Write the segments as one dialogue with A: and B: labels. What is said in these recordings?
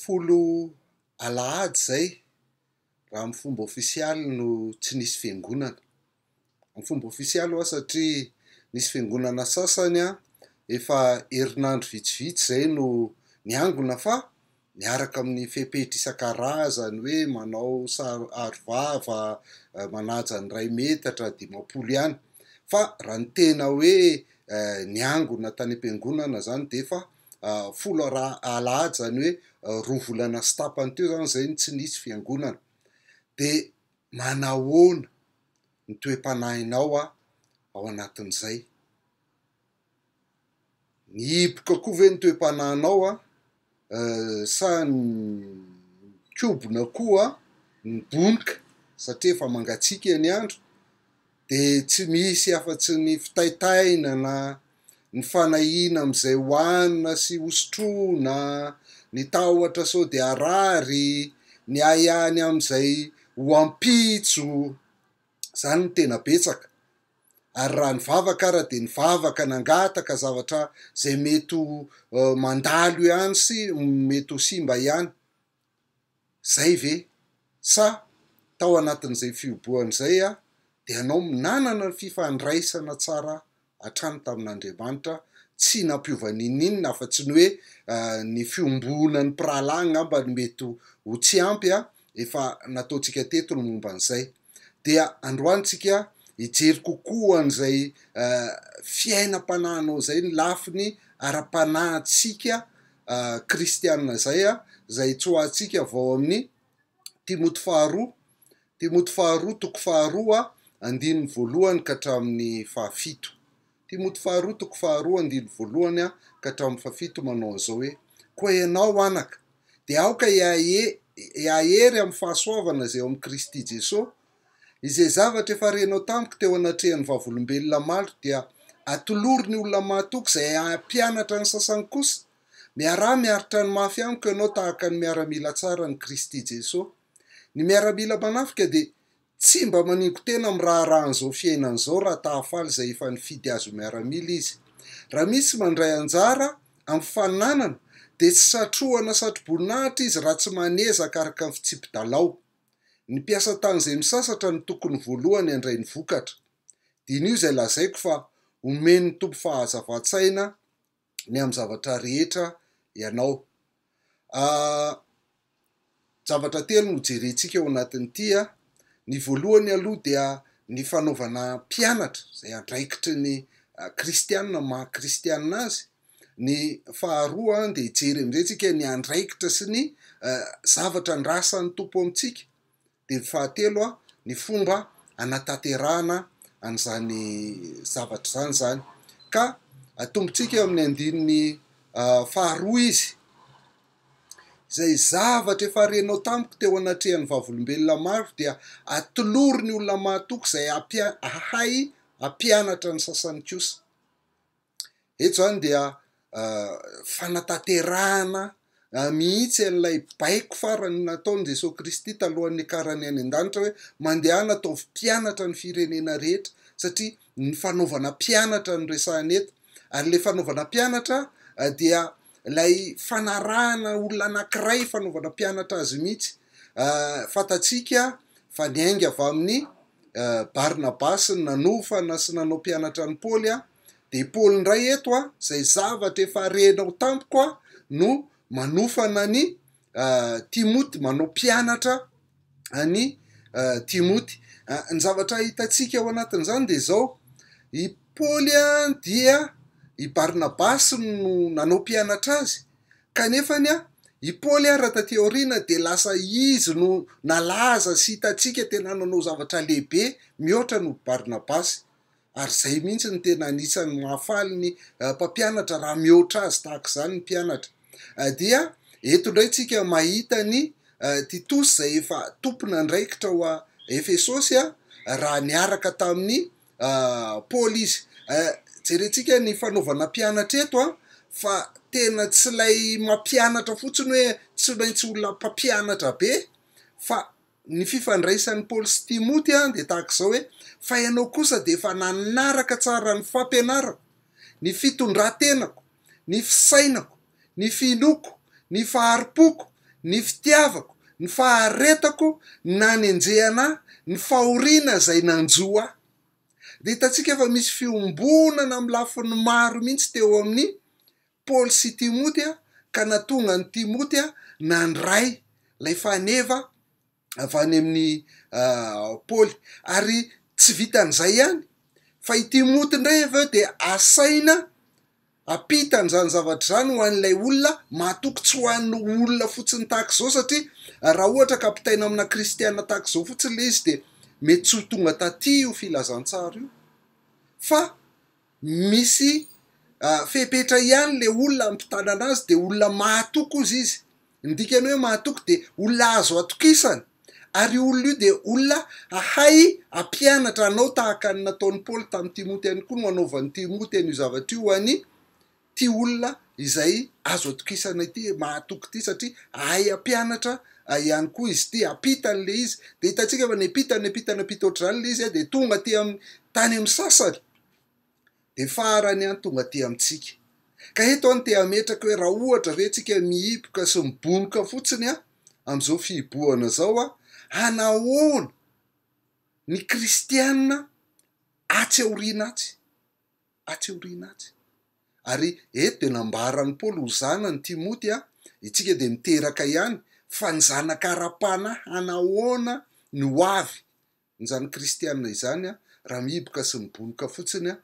A: Folo alahady izay raha amin'ny fomba ofisialy no tsy nisy fiangonana. Amin'ny fomba ofisialy hoa satria nisy fiangonana sasany efa herinandro vitsivitsy izay no niangona fa miaraka amin'ny fepetra isan-karazany hoe manao sar- aro vava, manaja ny iray metatra, 50 ihany. Fa raha ny tena hoe niangona tany am-piangonana izany dia efa folo ara- alahady izany hoe roa volana sy tapany teo izany izay no tsy nisy fiangonana. Dia manahoana ny toe-panahinao ao anatin'izay? Mihiboka koa ve ny toe-panahinao sa mikobona koa mibonoka satria efa mangatsiaka ny andro de tsy misy afa-tsy ny fitaitainana, ny fanahiana amin'izay hohanina sy hosotroina, ny tahotra sao de harary, ny ahiahy ny amin'izay ho ampitso, zany no tena betsaka. Ary raha nivavaka ara dia nivavaka nangataka zavatra izay mety ho mandalo ihany sy mety ho simba ihany. Zay ve? Sa tao anatin'izay fihobohana izay dia ianao nanana ny fifandraisana tsara hatrany tamin'Andriamanitra, tsy nampiova n'inon'inona afa-tsy ny hoe ny fiombonan'ny mpirahalahy angamba no mety ho tsy ampy, efa nataontsika teto ny momba an'izay. Dia androany tsika hijery kokoa an'izay fiainam-panahinao izay, ny lafiny ara-panahintsika kristiana izay, izay tsoahantsika avy ao amin'ny Timoty faharoa, Timoty faharoa toko faharoa andininy voalohany ka hatramin'ny fahafito. Timoty faharoa toko faharoa andininy voalohany ka hatramin'ny fahafito manao an'izao hoe, Koa ianao anaka, dia aoka hiahery amin'ny fahasoavana izay ao amin'i Kristy Jesoa. Izay zavatra efa renao tamiko teo anatrehan'ny vavolombelona maro dia atolory ny olona mahatoky izay hampianatra ny sasany kosa. Miaraha miaritra ny mafy amiko ianao tahaka ny miaramila tsara an'i Kristy Jesoa. Ny miaramila manafika dia Tsy mba maningo-tena amin'ny raharahan'izao fiainana izao raha tahafaly izay efa nifidy azy ho miaramila izy. Raha misy mandray anjara amin'ny fananana dia tsy satrohana satroboninahitra izy raha tsy manezaka araka ny fitsipi-dalao. Ny mpiasa tany izay misasatra no tokony voalohany handray ny vokatra. Diniho izay lazaiko fa omen'ny Tompo fahazavan-tsaina ny amin'ny zavatra rehetra ianao. Zavatra telo no jerentsika ao anatin'ity a. Ny voalohany aloha dia ny fanaovana mpianatra, izay andraikitry ny kristiana maha kristiana azy. Ny faharoa dia hijery amin'izay tsika ny andraikitra sy ny zavatra andrasan'ny Tompo amintsika. Dia ny fahatelo a, ny fomba hanatanterahana an'izany zavatra izany izany. Ka atombotsika eo amin'ny andininy faharoa izy. Izay zavatra efa renao tamiko teo anatrehan'ny vavolombelona maro dia atolory ny olona mahatoky izay hahay hampianatra ny sasany kosa. Eto izany dia fanatanterahana mihitsy an'ilay baiko farany nataon'i Jesoa Kristy talohan'ny niakarany any an-danitra hoe mandehana ataovy mpianatra ny firenena rehetra satria ny fanaovana mpianatra no resahina eto ary ilay fanaovana mpianatra dia ilay fanarahana olona anankiray fanaovana mpianatra azy mihitsy. Fantatsika fa niainga avy amin'i Barnabasy ny nanofana sy nanao mpianatra an'i Paoly, dia i Paoly indray eto izay zavatra efa renao tampoka no manofana an'i Timoty, manao mpianatra an'i Timoty. Ny zavatra hitantsika ao anatin'izany dia izao, i Paoly dia i Barnabasy no nanao mpianatra azy, kanefany i Paoly ary taty aoriana dia lasa izy no nalaza sy hitantsika tena nanao zavatra lehibe mihoatra noho Barnabasy. Ary izay mihitsy no tena anisan'ny mahafaly ny mpampianatra raha mihoatra azy tahaka izany ny mpianatra. Dia eto indray tsika mahita an'i Titosy izay efa tompon'andraikitra ao Efesosy raha niaraka tamin'i Paoly izy. Jerentsika ny fanaovana mpianatra eto fa tena tsy ilay mampianatra fotsiny hoe tsy maintsy olona mpampianatra be fa Ny fifandraisan'i Paoly sy Timoty dia tahaka izao hoe, Fa ianao kosa dia efa nanaraka tsara ny fampianarako, ny fitondran-tenako, ny fisainako, ny finoako, ny fahari-poko, ny fitiavako, ny faharetako, ny nanenjehana ahy, ny fahoriana izay nanjo ahy. Dia hitantsika fa misy fiombonana amin'ny lafiny maro mihitsy teo amin'i Paoly sy Timoty ka nahatonga an'i Timoty nandray ilay faneva avy any amin'i Paoly. Ary tsy vitan'izay ihany fa i Timoty indray avy eo dia asaina hampita an'izany zavatra izany ho an'ilay olona mahatoky, tsy ho an'ny olona fotsiny tahaka izao satria raha ohatra ka ampitaina amina kristiana tahaka izao fotsiny ilay izy dia mety tsy ho tonga taty io filazantsara io fa Misy fepetra ihany le olona ampitanana azy de olona mahatoky ozy izy, ny dikany hoe mahatoky de olona azo atokisana ary io olona io de olona hahay hampianatra anao tahaka ny nataon'i Paoly tamin'i Timoty ihany koa no hanaovan'i Timoty an'io zavatra io ho an'i ty olona izay azo atokisana ity, mahatoky ity satria hahay hampianatra ihany koa izy ity, hampita an'le izy, de hitantsika fa niampita niampita niampita ohatr'izany le izy de tonga aty amin'ny tany amin'ny sasany. Dia farany an tonga aty amintsika. Ka eto aho no te hametraka hoe raha ohatra ve tsika mihiboka sy mibonoka fotsiny an amin'izao fihibohana izao an, hanahoana ny kristiana atsy aoriana atsy? Atsy aoriana atsy. Ary eto dia nambaran'i Paoly ho zanany Timoty an, itsika dia miteraka ihany, fa ny zanaka ara-panahy hanahoana ny ho avy Izany kristiana izany raha mihiboka sy mibonoka fotsiny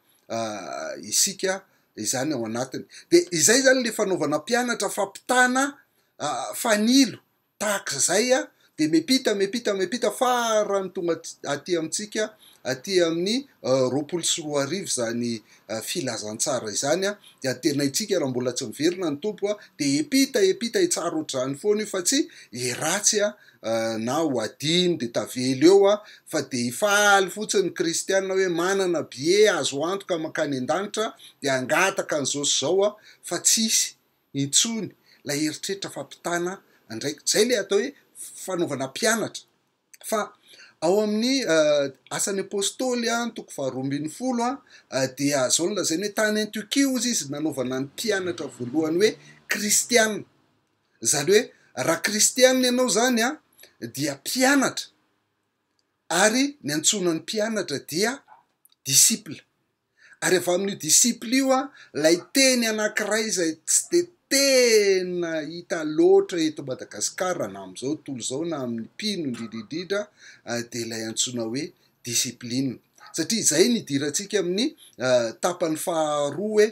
A: isika izany ao anatiny. Dia izay izany ilay fanaovana mpianatra fampitana fanilo tahaka izay dia miampita miampita miampita farany tonga aty amintsika aty amin'ny 2020 izany filazantsara izany dia antenaintsika raha mbola tsy miverina ny Tompo dia hiampita hiampita hitsara ohatr'izany foana io fa tsy hiratsy na ho adino dia tavela eo a, fa dia hifaly fotsiny ny kristiana hoe manana billet azo antoka mankany an-danitra dia hangataka an'izao sy izao a, fa tsy hisy intsony ilay eritreritra fampitana andraikitra. Izay ilay atao hoe fanaovana mpianatra. Fa ao amin'ny Asan'ny Apostoly toko faharoa ambin'ny folo dia izao no lazainy hoe tany Antiokia hozy izy nanaovana ny mpianatra voalohany hoe kristiana. Izany hoe raha kristianina ianao izany an, dia mpianatra, ary ny antsoina ny mpianatra dia disciple. Ary avy amin'io disciple io an, ilay teny anankiray izay tsy dia tena hita loatra eto Madagasikara na amin'izao tontolo izao na amin'ny mpino indrindra indrindra dia ilay antsoina hoe discipline. Satria izay no idirantsika amin'ny tapany faharoa hoe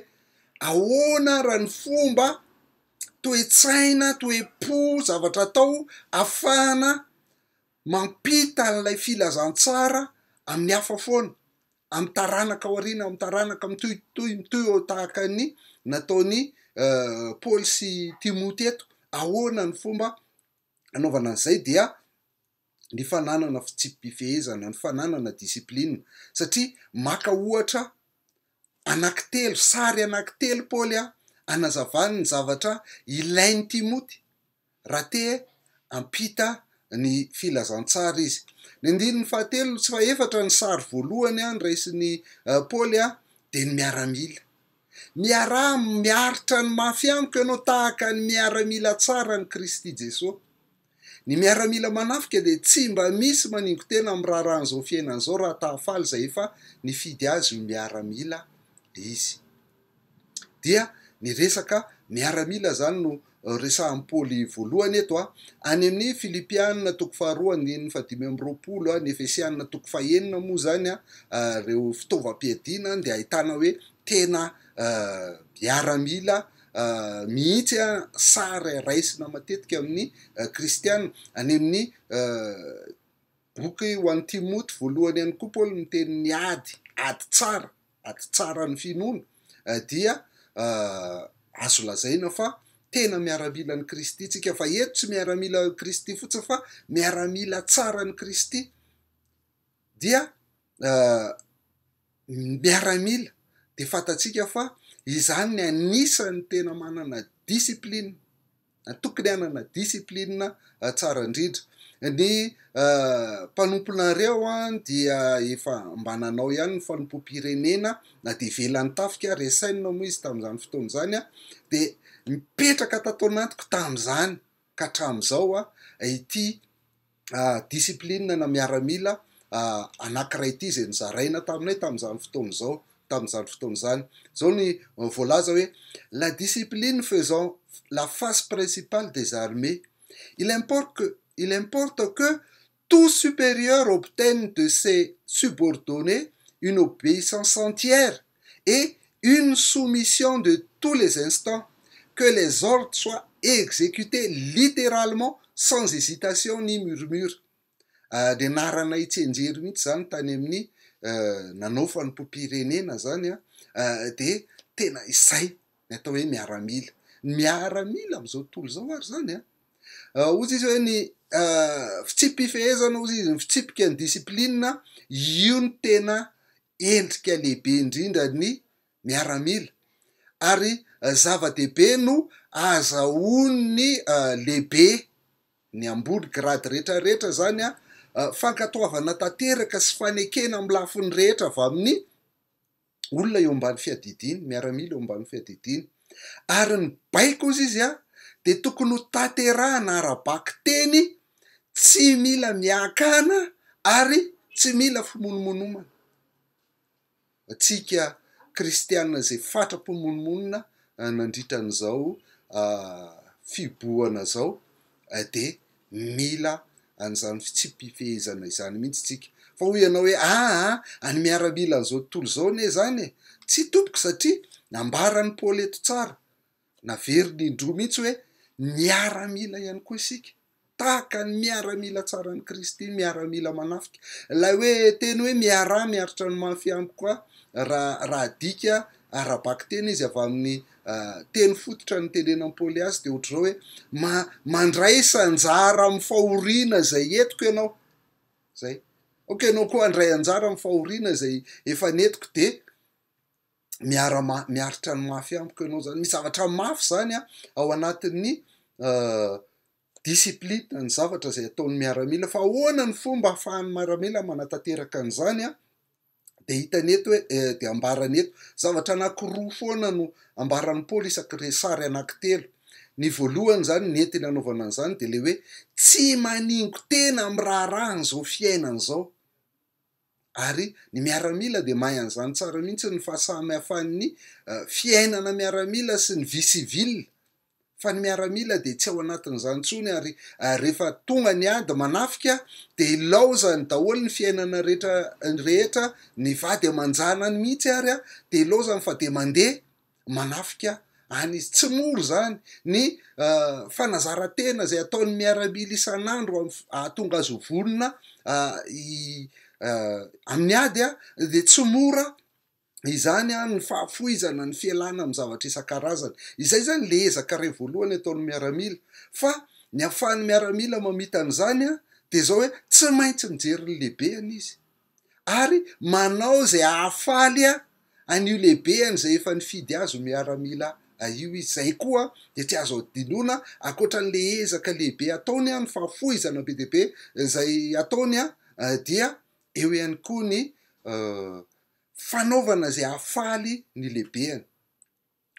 A: ahoana raha ny fomba toe-tsaina, toe-po, zavatra atao afahana mampita an'ilay filazantsara amin'ny hafa foana, amin'ny taranaka aoriana, amin'ny taranaka mitohitohy, mitohy eo tahaka ny nataon'i Paoly sy Timoty eto. Ahoana ny fomba anaovana an'izay dia ny fananana fitsipi-pifehezana, ny fananana discipline, satria maka ohatra anankitelo, sary anankitelo Paoly hanazavany ny zavatra ilain'i Timoty raha te hampita ny filazantsara izy. Ny andininy fahatelo sy fahefatra, ny sary voalohany noraisin'i Paoly dia ny miaramila. Miaraha miaritra ny mafy amiko ianao tahaka ny miaramila tsara an'i Kristy Jesoa. Ny miaramila manafika dia tsy mba misy maningo-tena amin'ny raharahan'izao fiainana izao raha tahafaly izay efa nifidy azy ho miaramila izy. Dia ny resaka miaramila izany no resahan'i Paoly voalohany eto a. Any amin'ny Filipiana toko faharoa andininy fahadimy amby roapolo, ny Efesiana toko fahenina moa izany a, ireo fitaovam-piadiana dia ahitana hoe tena miaramila mihitsy sary raisina matetika amin'ny kristiana. Any amin'ny boky ho an'i Timoty voalohany ihany koa Paoly miteny ny ady, ady tsara, ady tsara ny finoana dia azo lazaina fa tena miaramila an'i Kristy tsika, fa eto tsy miaramila an'i Kristy fotsiny fa miaramila tsara an'i Kristy dia miaramila dia fantatsika fa izany ny anisan'ny tena manana discipline, tokony hanana discipline tsara indrindra. Ny mpanomponareo dia efa mba nanao ihany ny fanompoam-pirenena na dia ivelan'ny tafika ary SN moa izy tamin'izany fotoana izany dia nipetraka tato anatiko tamin'izany. ka hatramin'izao ity discipline na miaramila anankiray ity izay nozaraina taminay tamin'izany fotoana izao, tamin'izany fotoana izany. Izao ny voalaza hoe la discipline faisant la face principale des armées, il importe que, il importe que tout supérieur obtienne de ses subordonnés une obéissance entière et une soumission de tous les instants, que les ordres soient exécutés littéralement sans hésitation ni murmure. Nianaranay tsianjery mihitsy izany tany amin'ny nanao fanompoam-pirenena izany dia tena izay ny atao hoe miaramila. Ny miaramila amin'izao tontolo izao ary izany an, hoy izy hoe ny fitsipi-pifehezana hoy izy, ny fitsipika ny discipline, io no tena endrika lehibe indrindra ny miaramila ary zava-dehibe no ahazahoan'ny lehibe ny ambony grady rehetra rehetra zany an, fankatoavana tanteraka sy fanekena amin'ny lafiny rehetra avy amin'ny olona eo ambany fiadidiany, miaramila eo ambany fiadidiany. Ary ny baiko hozy izy an, dia tokony ho tanterahana ara-bakiteny, tsy mila miankana ary tsy mila fimonomonomana. Antsika kristiana izay fatra-pimonomonona nandritra an'izao fihibohana izao dia mila an'izany fitsipi-pifehezana izany mihitsy isika. Fa hoy ianao hoe aa any miaramilan'izao tontolo izao anie izany e! Tsia tompoko satria nambaran'i Paoly eto tsara, naveriny indroa mihitsy hoe miaramila ihany koa isika. Tahaka ny miaramila tsaran'i Kristy, miaramila manafika. Ilay hoe teny hoe miaraha miaritra ny mafy amiko koa, raha raha adika ara-bakiteny izy avy amin'ny teny fototra nitenenan'i Paoly azy dia ohatr'izao hoe ma- mandraisa anjara amin'ny fahoriana izay entiko ianao. Izay. Ok, ianao koa handray anjara amin'ny fahoriana izay efa nentiko dia miara-ma- miaritra ny mafy amiko ianao zany. Misy zavatra mafy zany an ao anatin'ny discipline, ny zavatra izay ataon'ny miaramila. Fa ahoana ny fomba ahafahan'ny miaramila manatanteraka an'izany an? De hitany eto hoe de ambarany eto, zavatra anankiroa foana no ambaran'i Paoly isaky ireo sary anankitelo. Ny voalohany zany nentiny hanaovana an'izany de le hoe tsy maningo-tena amin'ny raharahan'izao fiainana izao. Ary ny miaramila dia mahay an'izany tsara mihitsy ny fahasamihafan'ny fiainana miaramila sy ny vie civile fa ny miaramila dia tsy ao anatin'izany intsony ary rehefa tonga ny ady manafika dia ilaozany daholo ny fiainana rehetra rehetra, ny vady aman-janany mihitsy ary dia ilaozany fa dia mandeha manafika any izy. Tsy mora izany ny fanazaran-tena izay ataon'ny miaramila isan'andro hahatonga azy ho vonona amin'ny ady dia tsy mora izany ny fahafoizana ny fialana amin'ny zavatra isan-karazany. Izay izany ilay ezaka iray voalohany ataon'ny miaramila. Fa ny ahafahan'ny miaramila mamita an'izany dia izao hoe tsy maintsy mijery ny lehibeny izy. ary manao izay hahafaly an'io lehibeny izay efa nifidy azy ho miaramila io izy. Izay koa dia tsy azo adinoina, ankoatra an'ilay ezaka lehibe ataony, ny fahafoizana be dia be izay ataony dia eo ihany koa ny fanaovana izay hahafaly ny lehibeny.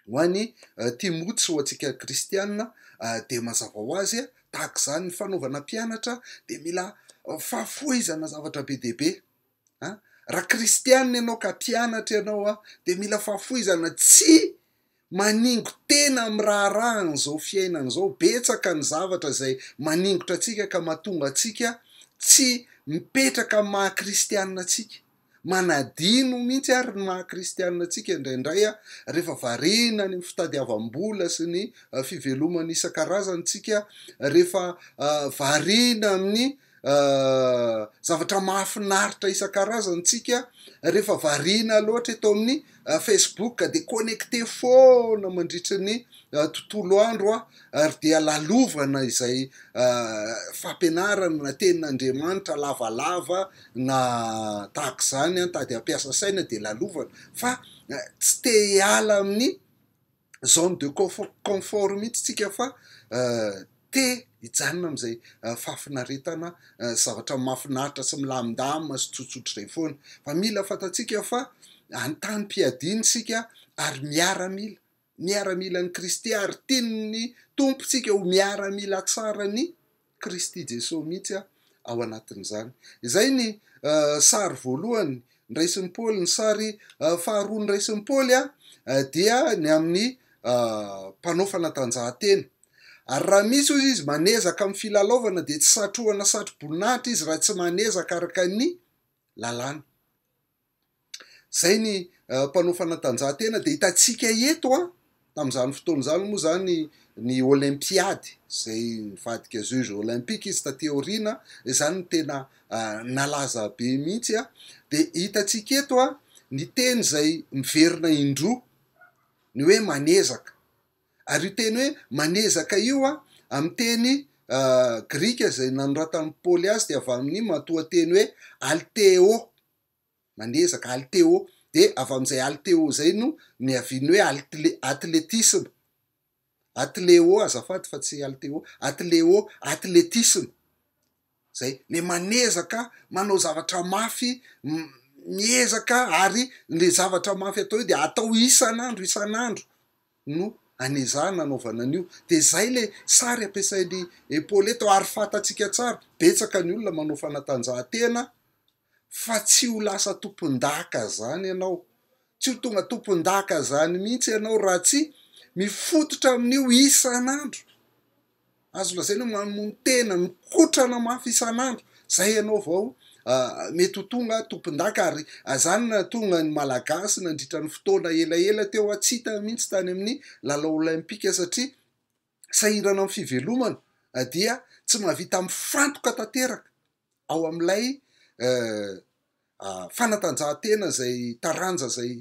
A: Ho an'i Timoty sy ho antsika kristiana dia mazava ho azy tahaka izany ny fanaovana mpianatra dia mila fahafoizana zavatra be dia be an! Raha kristiana ianao ka mpianatra ianao an, dia mila fahafoizana tsy maningo tena amin'ny raharahan'izao fiainana izao, betsaka ny zavatra izay maningotra antsika ka mahatonga antsika tsy mipetraka amin'ny maha kristiana antsika. Manadino mihitsy ary ny maha kristianina antsika indraindray rehefa variana any amin'ny fitadiavam-bola sy ny fivelomana isan-karazany tsika, rehefa variana amin'ny zavatra mahafinaritra isan-karazany tsika, rehefa variana loatra eto amin'ny Facebook dia connecté foana mandritry ny tontolo andro ary dia lalovana izay fampianarana na tenin'Andriamanitra lavalava na tahaka izany an, tady hampiasa saina dia lalovana fa tsy te hiala amin'ny zone de confort mihitsy tsika fa te hijanona amin'izay fahafinaretana zavatra mahafinaritra sy milamindamina sy tsotsotra izay foana fa mila fantatsika fa any tanim-piadiana isika ary miaramila. Miaramilan'i Kristy ary tian'ny Tompo tsika ho miaramila tsaran'i Kristy Jesoa mihitsy ao anatin'izany. Izay ny sary voalohany nraisin'i Paoly. Ny sary faharoa nraisin'i Paoly dia ny amin'ny mpanao fanatanjahantena. Ary raha misy hozy izy manezaka amin'ny filalaovana dia tsy satrohana satro-boninahitra izy raha tsy manezaka araka ny lalàna. Zay ny mpanao fanatanjahantena dia hitantsika eto an, tamin'izany fotoana izany moa izany ny olympiady izay nivadika jeux olympiques izy taty aoriana, izany no tena nalaza be mihitsy an, dia hitantsika eto an ny teny izay miverina indroa, ny hoe manezaka. Ary io teny hoe manezaka io an, amin'ny teny grika izay nanoratan'i Paoly azy dia avy amin'ny matoanteny hoe alteo. manezaka, alteo, dia avy amin'izay alteo izay no niavian'ny hoe altle- atletisma, atleo azafady fa tsy alteo, atleo, atletisma, zay, le manezaka manao zavatra mafy, miezaka ary le zavatra mafy atao io de atao isan'andro isan'andro no anezahana anaovana an'io, de zay le sary ampiasain'i Paoly eto ary fantatsika tsara, betsaka ny olona manao fanatanjahantena fa tsy ho lasa tompondaka zany ianao, tsy ho tonga tompondaka zany mihitsy ianao raha tsy mifototra amin'io isan'andro, azo lazaina hoe mamono tena, mikotrana mafy isan'andro, zay ianao vao mety ho tonga tompondaka ary zany nahatonga ny Malagasy nandritra ny fotoana elaela teo tsy hita mihitsy tany amin'ny lalao olaimpika satria sahirana amin'ny fivelomana dia tsy mahavita mifantoka tanteraka ao amin'ilay fanatanjahantena izay taranja izay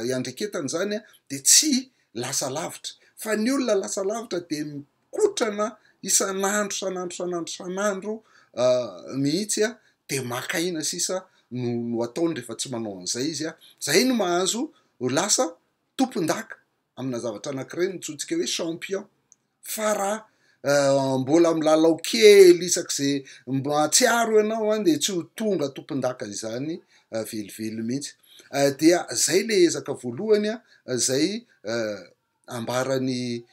A: iandreketana izany dia tsy lasa lavitra fa ny olona lasa lavitra dia mikotrana isan'andro isan'andro isan'andro isan'andro mihitsy dia maka aina sisa no no ataony rehefa tsy manao an'izay izy a, zay no mahazo ho lasa tompon-daka amina zavatra anankiray no antsointsika hoe champion. Fa raha mbola milalao kely isak'izay mahatsiaro ianao an, dia tsy ho tonga tompon-daka izany velively mihitsy. Dia zay le ezaka voalohany an, zay ambaran'i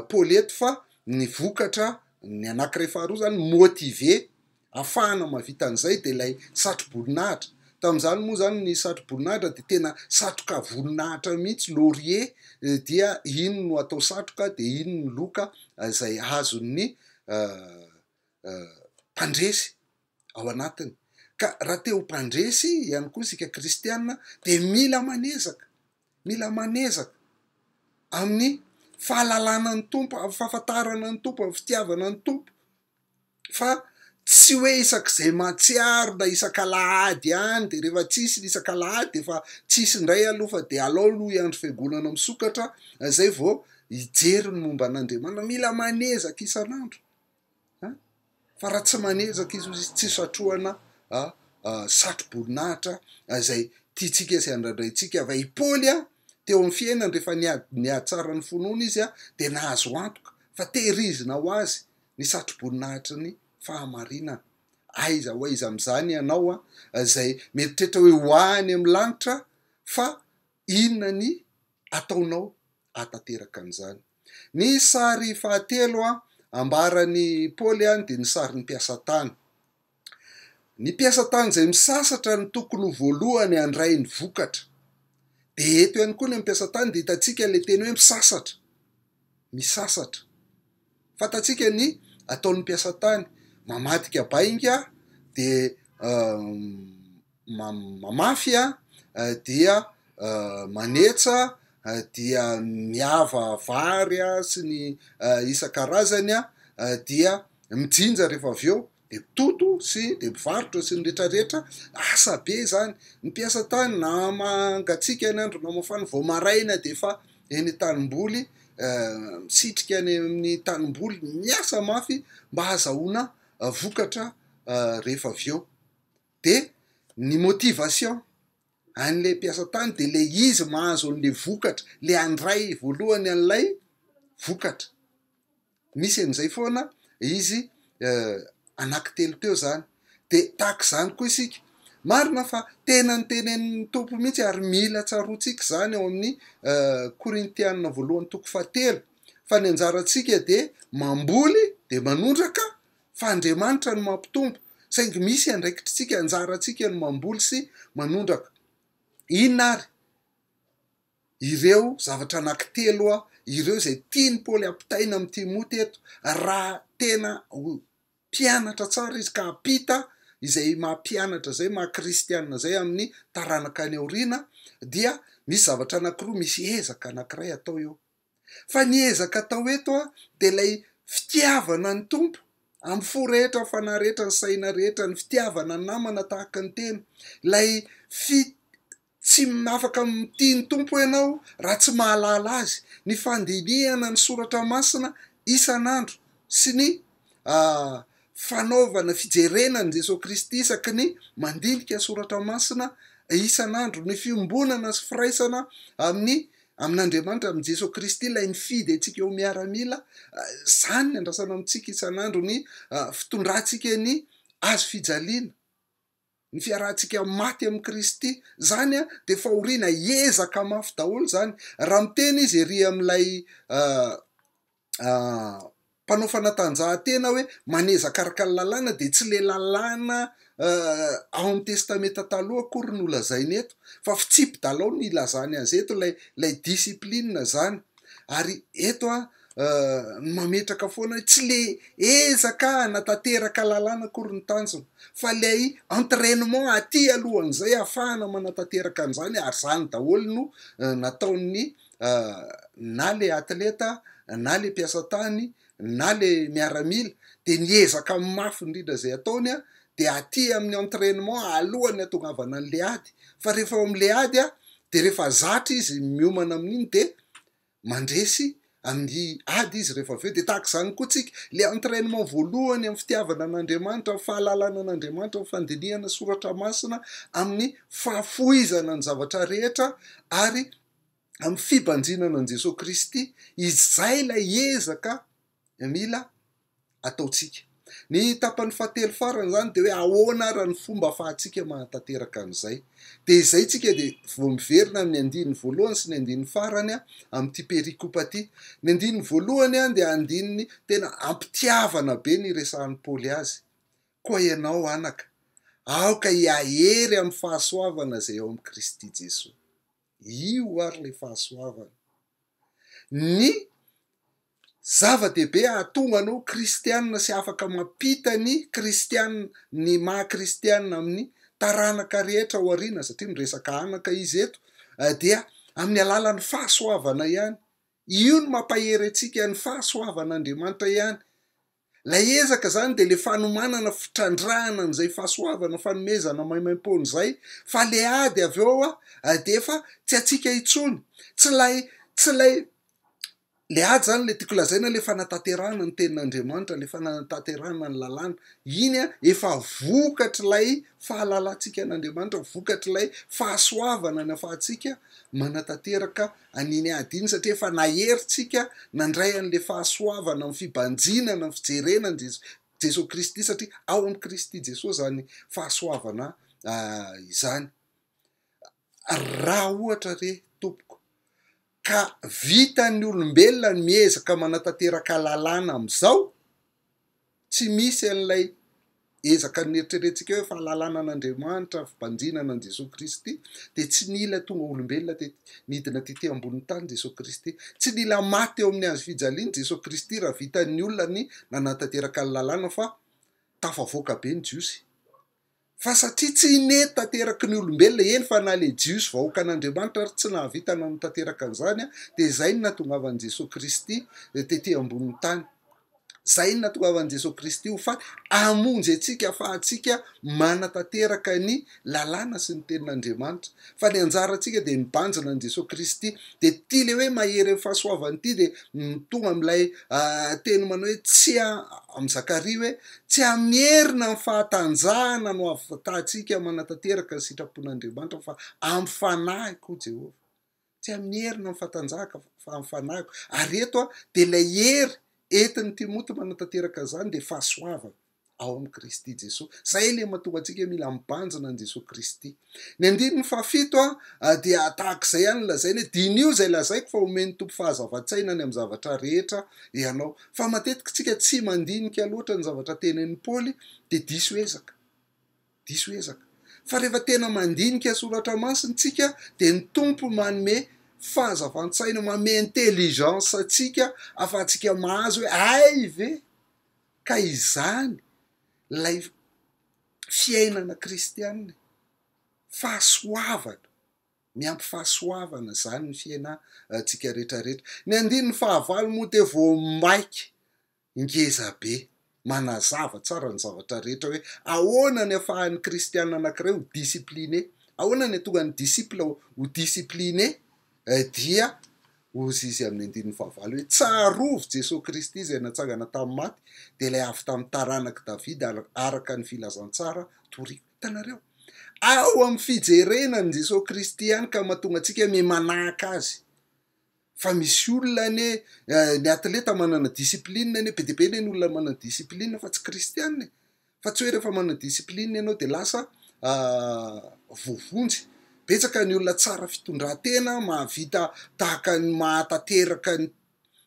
A: Paoly eto fa ny vokatra, ny anankiray faharoa zany motiver Afahana mahavita an'izay dia ilay satro-boninahitra. Tamin'izany moa izany ny satro-boninahitra dia tena satroka voninahitra mihitsy, laurier, dia iny no atao satroka dia iny no loka izay azon'ny mpandresy ao anatiny. Ka raha te ho mpandresy ihany koa isika kristiana dia mila manezaka, mila manezaka amin'ny fahalalana ny Tompo, amin'ny fahafantarana ny Tompo, amin'ny fitiavana ny Tompo. fa tsy hoe isak'izay mahatsiaro na isak'alahady ihany de rehefa tsisy ny isak'alahady de efa tsisy indray aloha fa de alao aloha hiandry fiangonana misokatra zay vao hijery ny momba an'Andriamanitra, mila manezaka isan'andro an, fa raha tsy manezaka izy hozy izy tsy satrohana satro-boninahitra izay tiantsika sy andrandraintsika, fa i Paoly an teo amin'ny fiainany rehefa niady niady tsara ny finoana izy an de nahazo antoka fa tehirizina ho azy ny satroboninahitry ny fahamarinana. Aiza ho aiza amin'izany ianao izay mieritreritra hoe ho any amin'ny lanitra fa inona ny ataonao hahatanteraka an'izany? Ny sary fahatelo ambaran'i Paoly dia ny sarin'ny mpiasa tany. Ny mpiasa tany izay misasatra no tokony ho voalohany handray ny vokatra. Dia eto ihany koa ny mpiasa tany dia hitantsika ilay teny hoe misasatra. Misasatra. Fantatsika ny ataon'ny mpiasa tany, mamadika bainga dia mamafy dia manetsa dia miava vary sy ny isan-karazany dia mijinja rehefa avy eo. de mitoto sy de mivarotra sy ny retraretra, asa be zany, ny mpiasa tany na mangatsiaka ny andro na mafana vao maraina de efa eny an-tanimboly misitrika any amin'ny tanimboly miasa mafy mba hahazahoana vokatra rehefa avy eo, de ny motivation an'le mpiasa tany de le izy mahazo an'le vokatra, le handray voalohany an'ilay vokatra. Misy an'izay foana izy anaky telo teo zany. De tahaka izany koa isika, Marina fa tena notenenin'ny Tompo mihitsy ary mila tsaroantsika izany ao amin'ny Korintiana voalohany toko fahatelo fa ny anjarantsika dia mamboly dia manondraka fa Andriamanitra no mampitombo saingy misy andraikitritsika, anjarantsika ny mamboly sy manondraka. Inona ary ireo zavatra anankitelo ireo izay tian'i Paoly hampitaina amin'i Timoty eto raha tena ho mpianatra tsara izy ka hampita izay maha mpianatra izay, maha kristiana izay amin'ny taranaka any aoriana dia misy zavatra anankiroa, misy ezaka anankiray atao eo. Fa ny ezaka atao eto dia ilay fitiavana ny Tompo amin'ny fo rehetra, ny fanahy rehetra, ny saina rehetra, ny fitiavana ny namana tahaka ny tena, ilay fi Tsy afaka mitia ny Tompo ianao raha tsy mahalala Azy. Ny fandinihana ny soratra masina isan'andro sy ny fanaovana fijerena an'i Jesoa Kristy isaky ny mandinika soratra masina isan'andro, ny fiombonana sy firaisana amin'ny amin'Andriamanitra, amin'i Jesoa Kristy ilay nifidy antsika ho miaramila, izany ny andrasana amintsika isan'andro, ny fitondrantsika ny hazo fijaliana. ny fiarahantsika maty amin'i Kristy, zany an dia fahoriana, ezaka mafy daholo zany, raha miteny izy ery amin'ilay mpanao fanatanjahantena hoe manezaka araka ny lalàna dia tsy le lalàna ao amin'ny testamenta taloha akory no lazainy eto fa fitsipi-dalao no ilazany azy eto, ilay ilay discipline zany, ary eto an ny mametraka foana hoe tsy le ezaka hanatanteraka lalàna akory ny tanjona fa ilay entrainement aty alohan'izay ahafahana manatanteraka an'izany ary izany daholo no nataon'ny na le atleta na le mpiasa tany na le miaramila de ny ezaka mafy indrindra izay ataony an de aty amin'ny entrainement alohan'ny hatongavana an'le ady fa rehefa ao amin'le ady an de rehefa zatra izy miomana amin'iny de Mandresy amin'ny ady izy rehefa avy eo. Dia tahaka izany koa tsika, ilay entrainement voalohany amin'ny fitiavana an'Andriamanitra, amin'ny fahalalana an'Andriamanitra, amin'ny fandinihana soratra masina, amin'ny fahafoizana ny zavatra rehetra ary amin'ny fibanjinana an'i Jesoa Kristy, izay ilay ezaka mila ataontsika. Ny tapany fahatelo farany izany dia hoe ahoana ara ny fomba ahafahantsika mahatanteraka an'izay. Dia izay tsika dia vao miverina amin'ny andininy voalohany sy ny andininy farany amin'ity perikopa ity. Ny andininy voalohany dia andininy tena ampitiavana be ny iresahan'i Paoly azy. Koa ianao anaka, aoka hiahery amin'ny fahasoavana izay ao amin'i Kristy Jesoa. Io ary ilay fahasoavana. Ny Zava-dehibe hahatonga anao ho kristiana sy afaka mampita ny kristiana, ny maha kristiana amin'ny taranaka rehetra ao aoriana, satria miresaka anaka izy eto, dia amin'ny alalan'ny fahasoavana ihany. Io no mampahery antsika, ny fahasoavan'Andriamanitra ihany. Ilay ezaka izany dia ilay fanomanana fitrandrahana an'izay fahasoavana fanomezana maimaimpoana izay fa ilay ady avy eo dia efa tsy antsika intsony. Tsy ilay tsy ilay ilay ady izany ilay tiako lazaina ilay fanatanterahana ny tenin'Andriamanitra, ilay fanatanterahana ny lalàna. Iny efa vokatr'ilay fahalalantsika an'Andriamanitra, vokatr'ilay fahasoavana nahafahantsika manatanteraka an'iny ady iny satria efa nahery tsika nandray an'le fahasoavana amin'ny fibanjinana ny fijerena an'i Jeso Jesoa Kristy satria ao amin'i Kristy Jesoa zany fahasoavana izany. Raha ohatra re tompoko ka vitan'ny olombelona ny miezaka manatanteraka lalàna amin'izao, Tsy misy an'ilay ezaka neritreretintsika hoe fahalalana an'Andriamanitra, fibanjinana an'i Jesoa Kristy, dia tsy nila tonga olombelona tety, nidina tety ambonin'ny tany Jesoa Kristy. Tsy nila maty teo amin'ny hazo fijaliana Jesoa Kristy raha vitan'ny olona ny nanatanteraka ny lalàna fa tafavoaka be ny Jiosy. Fa satria tsy nety tanteraky ny olombelona, eny fa na ilay Jiosy vahoakan'Andriamanitra ary tsy nahavita nanatanteraka an'izany, dia izay no nahatongavan'i Jesoa Kristy tety ambonin'ny tany. Izay no nahatongavan'i Jesoa Kristy ho faty, hamonjy antsika ahafahantsika manatanteraka ny lalàna sy ny tenin'Andriamanitra. Fa ny anjarantsika dia mibanjina an'i Jesoa Kristy. Dia ity ilay hoe mahery amin'ny fahasoavana ity dia tonga amin'ilay teny manao hoe tsy amin'i Zakaria hoe Tsy amin'ny hery na amin'ny fahatanjahana no ahavitahantsika manatanteraka ny sitrapon'Andriamanitra fa amin'ny fanahiko, hoy Jehovah. Tsy amin'ny hery na amin'ny fahatanjahako fa amin'ny fanahiko. Ary eto dia ilay hery entin'i Timoty manatanteraka an'izany dia fahasoavana. ao amin'i Kristy Jesoa. Izay ilay mahatonga antsika hoe mila mibanjina an'i Jesoa Kristy. Ny andininy fahafito dia tahaka izay ihany no lazainy hoe diniho izay lazaiko fa omen'ny Tompo fahazavan-tsaina ny amin'ny zavatra rehetra ianao. Fa matetika isika tsy mandinika loatra ny zavatra tenenin'i Paoly dia diso ezaka. Diso ezaka. Fa rehefa tena mandinika soratra masina tsika dia ny Tompo manome fahazavan-tsaina, manome intelligence antsika ahafahantsika mahazo hoe hay ve ka izany ilay fiainana kristianina e! Fahasoavana, miampy fahasoavana izany ny fiainantsika rehetra rehetra. Ny andininy fahavalo moa dia vao maika ngeza be, manazava tsara ny zavatra rehetra hoe ahoana ny afahan'ny kristiana anankiray ho discipliné, ahoana ny ahatonga ny disciple ho discipliné dia hozy izy amin'ny andininy fahavalo hoe tsarovy Jesoa Kristy izay natsangana tamin'ny maty dia ilay avy tamin'ny taranak'i Davida araka ny filazantsara toriko. Hitanareo? Ao amin'ny fijerena an'i Jesoa Kristy ihany ka mahatonga antsika miha-manahaka azy. Fa misy olona anie, ny atleta manana discipline anie, be dia be anie ny olona manana discipline fa tsy kristiana e! Fa tsy hoe rehefa manana discipline ianao dia lasa voavonjy. Betsaka ny olona tsara fitondran-tena, mahavita tahaka ny mahatanteraka ny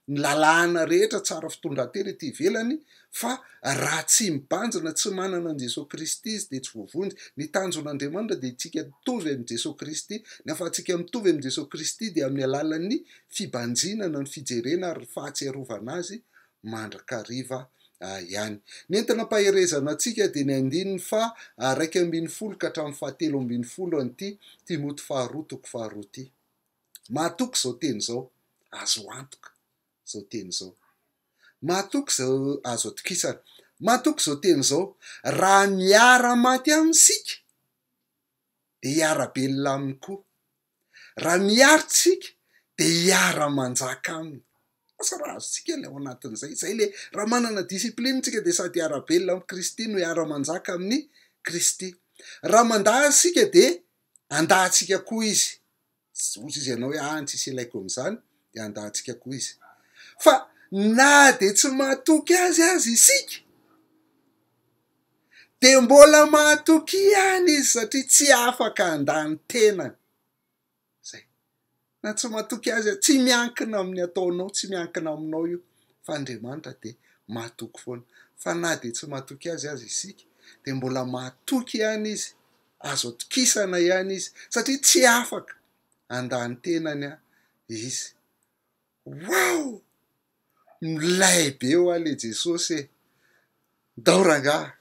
A: ny lalàna rehetra tsara fitondran-tena ety ivelany fa raha tsy mibanjina, tsy manana an'i Jesoa Kristy izy dia tsy voavonjy. Ny tanjon'Andriamanitra dia isika mitovy amin'i Jesoa Kristy. Ny ahafahantsika mitovy amin'i Jesoa Kristy dia amin'ny alalan'ny fibanjinana, ny fijerena ary ny fahatsiarovana Azy mandrakariva ihany. Ny entina ampaherezana antsika dia ny andininy faha 11 ka hatramin'ny faha 13 an'ity Timoty faharoa toko faharoa ity. Mahatoky izao teny izao, azo antoka izao teny izao. Mahatoky izao, azo atokisana. Mahatoky izao teny izao, raha miara-maty aminy isika, dia hiara-belona aminy koa. Raha miaritra isika, dia hiara-manjaka aminy. Asa raha azontsika ilay ao anatin'izay. Izay ilay, raha manana discipline isika dia sady hiara-belona amin'i Kristy no hiara-manjaka amin'i Kristy. Raha mandà isika dia Andahantsika koa izy. Hozy izy ianao hoe ah tsisy ilaiko amin'izany dia andahantsika koa izy. Fa na dia tsy mahatoky azy aza isika dia mbola mahatoky ihany izy satria tsy afaka handà ny tenany. Zay. Na tsy matoky azy aza, tsy miankina amin'ny ataonao, tsy miankina aminao io fa Andriamanitra dia mahatoky foana. Fa na dia tsy matoky azy aza isika dia mbola mahatoky ihany izy, azo atokisana ihany izy satria tsy afaka handà ny tenany izy. Waouh! Milay be hoa le Jesosy e! Ndao rangaha!